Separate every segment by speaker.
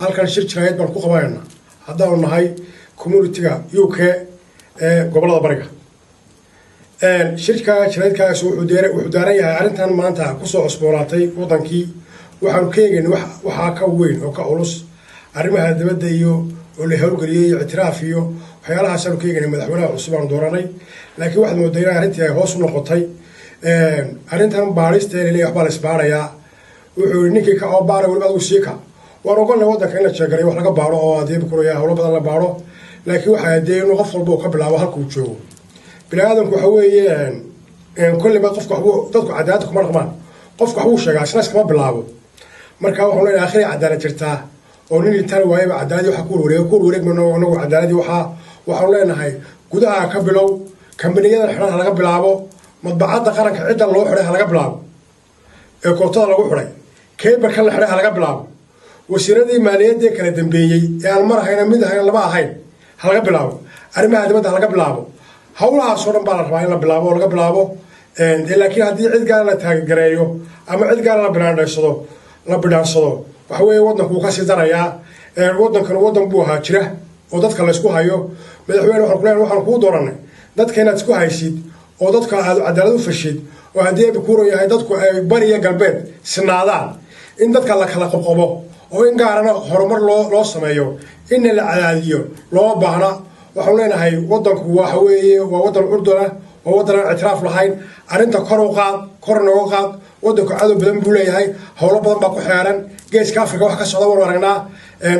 Speaker 1: Halkan shir jiraayad baan ku qabanaynaa haddaanu nahay community-ga UK ee gobollada bariga. Shirka jiraayadkaas wuxuu daaran yahay arrintan maanta kusoo cusboonaatay waddankii. Waxaanu ka eegayna waxaa ka weyn oo ka culus arrimaha dibadda iyo oo la howlgeliyey iyo ictiraaf iyo waxyaalahaasaanu ka eegaynay madaxweynaha cusub aanu dooranay, laakiin waxaad moodaa in arrintii ay hoos u noqotay. Arrintan baarista ee laleeyahay waxbaa la isbaarayaa, wuxuu yihi ninkii ka oo baara weliba adigu sii ka waan ogolnay waddanka in la jeegaray, wax laga baaro oo adeeb kuraya howlo badan la baaro, laakiin waxaa dee inuu qof walba uu ka bilaabo halka uu joogo. Bini aadamku waxa weeye kolleyba qofka waxbuu, dadku cadaaladda kuma dhaqmaan, qofku waxbuu sheegaa, isna iskama bilaabo. Marka waxaan leenahay akhiray cadaalad jirtaa oo nin intaan waayaba cadaaladii waxa ku warwareega ku warwareeg mayno anagu. Cadaaladii waxaanu leenahay gudaha ka bilow, kambaniyada xidhan ha laga bilaabo, madbacadda qaranka cidda loo xidhay ha laga bilaabo ee kootada lagu xidhay, keybarka la xidhay ha laga bilaabo, wasiiradii maaliyaddii kala dambeeyey ee aan mar ahayna mid ahayn laba ahayn ha laga bilaabo, arrimaha dibadda ha laga bilaabo. Howlahaasoo dhan baa la rabaa in la bilaabo oo laga bilaabo. Laakiin haddii cid gaara la taaggareeyo ama cid gaara la binaandhaysado la bidhaansado, waxa weeye waddanku wuu kasii darayaa. Waddankanu waddan buu ahaa jira oo dadka laysku hayo. Madaxweyne, waxaan kuleeyahay waxaan kuu dooranay dadka inaad isku haysid oo dadka aad cadaalad u fashid, oo haddii Eebbe kuuro yahay dadku ay bari iyo galbeed sinaadaan. In dadka la kala qobqobo oo in gaarana horumar loo sameeyo, inna la cadaadiyo looma baahna. Waxaanu leenahay waddanku waxa weeye waa waddan curduna, waa waddan aan ictiraaf lahayn. Arrinta kor u qaad, kor nooga qaad. Waddanku cadow badan buu leeyahay, howlo badan baa ku xeeran, Geeska Afrika wax ka socda waanu aragnaa.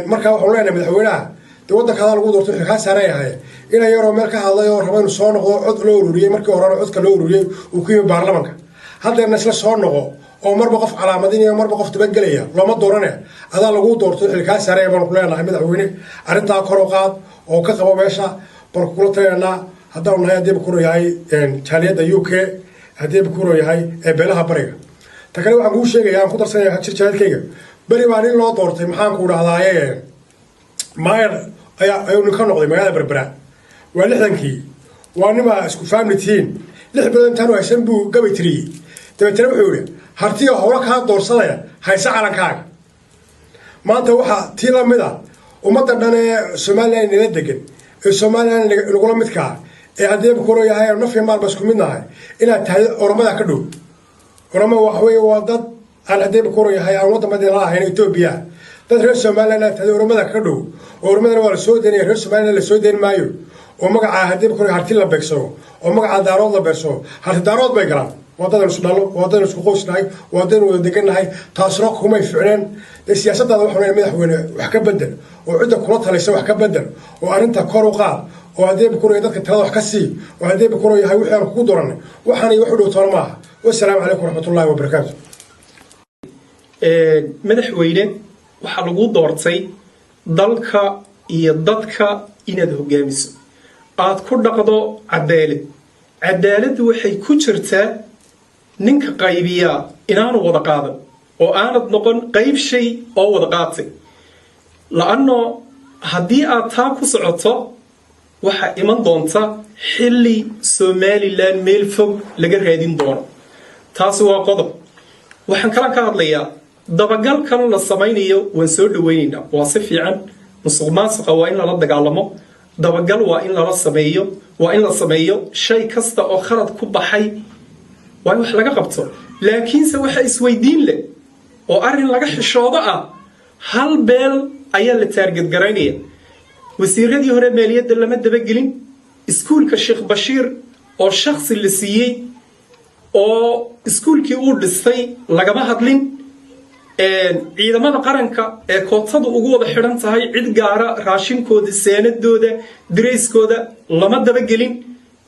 Speaker 1: Marka waxaanu leenahay madaxweynaha, dee waddanka adaa lagu doorto, wuxuu kaa saaran yahay ina yaroo meel ka hadlay oo raba inuu soo noqdo, cod loo ururiyey, markii horena codka loo ururiyey uu ku yimi baarlamanka, haddeerna isla soo noqo oo marba qof calaamadinaya, marba qof dabagelaya looma doorane, adaa lagu doorto, xil kaa saaraya baanu ku leenahay. Madaxweyne, arrintaa kor u qaad oo ka qabo meesha baan kula talinaynaa haddaanu nahay haddii bakuro yahay jaaliyadda UK, haddii bakuro yahay ee beelaha bariga. Ta kale waxaan kuu sheegaya aan ku darsanaya jir jaaliyadkayga, beri baa nin loo doortay, maxaan ku dhahdaaye, maayar ayaa ayuu nin ka noqday magaalada Berbera, waa 60-kii, waa nimaa isku family tihiin. 6 bilood intaanu haysan buu gabay tiriyey. Dabeetana wuxuu yihi: "Hartiyo howlo kaa doorsanaya, hayse calankaaga." Maanta waxaa tii la mid a ummadda dhan ee Somalilan nala degan, ee Somalilan nagula midkaa, ee haddii bakuro yahay naf iyo maalba isku mid nahay, inaad tahay Oromada ka dhow. Oromo waxa weeye waa dad aan haddii bakuro yahay aan waddan badin la ahayn Etoobiya. Dad reer Somalilan inaad tahay Oromada ka dhow, oo Oromadana waa la soo daynaya, reer Somalilan la soo dayn maayo, oo magacaa haddii bakuro Harti la beegsado oo magacaa Daarood la beegsado, Harti Daarood bay galaan. Waa dadaynu isku dhalo, waa dadaynu isku qoysnahay, waa dadaynu wada degannahay. Taasna kumay ficneen. Dee siyaasaddaada waxaan leeyahay madaxweyne wax ka bedel, oo cidda kula talaysa wax ka bedel, oo arrinta kor u qaad, oo haddii bakuro dadka talada wax ka sii, oo haddii bakuro yahay wixii aan kugu dooranay waxaan iyo wax u dhow toona maaha. Wasalaamu calaykum waraxmatullaahi wabarakaatu.
Speaker 2: Madaxweyne, waxaa lagu doortay dalka iyo dadka inaad hogaamiso, aad ku dhaqdo cadaalad. Cadaaladdu waxay ku jirtaa ninka qaybiyaa inaanu wada qaadan oo aanad noqon qayb shay oo wada qaatay, la-anno haddii aad taa ku socoto waxaa iman doonta xilli Somalilan meel fog laga raadin doono. Taasi waa qodob. Waxaan kalan ka hadlayaa dabagalkan la samaynayo, waan soo dhaweynaynaa, waa si fiican. Musuq maasuqa waa in lala dagaalamo, dabagal waa in lala sameeyo, waa in la sameeyo. Shay kasta oo khalad ku baxay waa in wax laga qabto. Laakiinse waxa isweydiin leh oo arrin laga xishoodo ah, hal beel ayaa la target garaynaya. Wasiiradii hore maaliyadda lama dabagelin. Iskuulka Sheekh Bashiir oo shakhsi la siiyey oo iskuulkii uu dhistay lagama hadlin. Ciidamada qaranka ee kootadu ugu wada xidhan tahay cid gaara, raashinkooda, seenadooda, darayskooda lama dabagelin.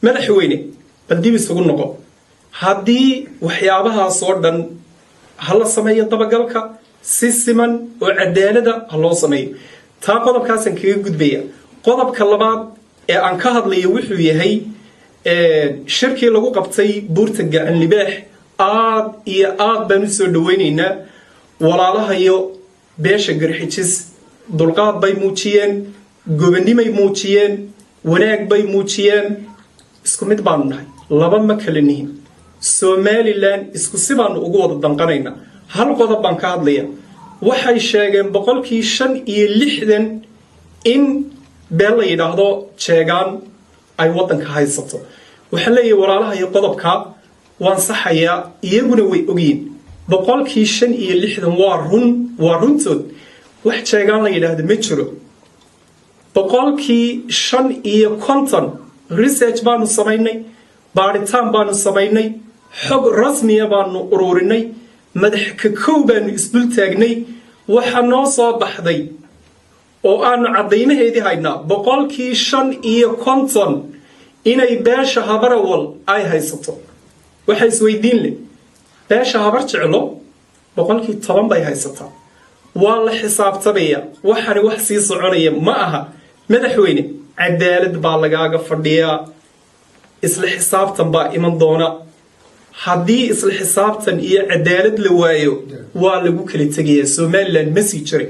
Speaker 2: Madaxweyne, bal dib isugu noqo. Haddii waxyaabahaasoo dhan ha la sameeyo, dabagalka si siman oo cadaalada ha loo sameeyo. Taa qodobkaasaan kaga gudbaya. Qodobka labaad ee aan ka hadlayo wuxuu yahay shirkii lagu qabtay Buurta Gacan Libaax. Aad iyo aad baan usoo dhaweynaynaa walaalahayo beesha Garxijis. Dulqaad bay muujiyeen, gobonnimay muujiyeen, wanaag bay muujiyeen. Isku mid baanu nahay, laba ma kala nihin. Somalilan isku si baanu ugu wada danqanaynaa. Hal qodob baan ka hadlaya. Waxay sheegeen 65% in beel la yidhaahdo Jeegaan ay waddanka haysato. Waxaan leeyahay walaalaha iyo qodobka waan saxayaa, iyaguna way ogyiin 65% waa run, waa runtood. Wax Jeegaan la yidhaahdo ma jiro. 55% research baanu samaynay, baadhitaan baanu samaynay, xog rasmiya baanu ururinay, madax ka kow baanu isdul taagnay. Waxa noo soo baxday oo aanu caddaymaheedii haynaa 55% inay beesha Habarawal ay haysato. Waxa isweydiin leh, beesha Habar Jeclo 10% bay haysataa. Waa la xisaabtamaya, waxani wax sii soconaya ma aha. Madaxweyne, cadaalad baa lagaaga fadhiyaa, isla xisaabtan baa iman doona. Haddii isla xisaabtan iyo cadaalad la waayo, waa lagu kala tegayaa. Somaliland ma sii jiray.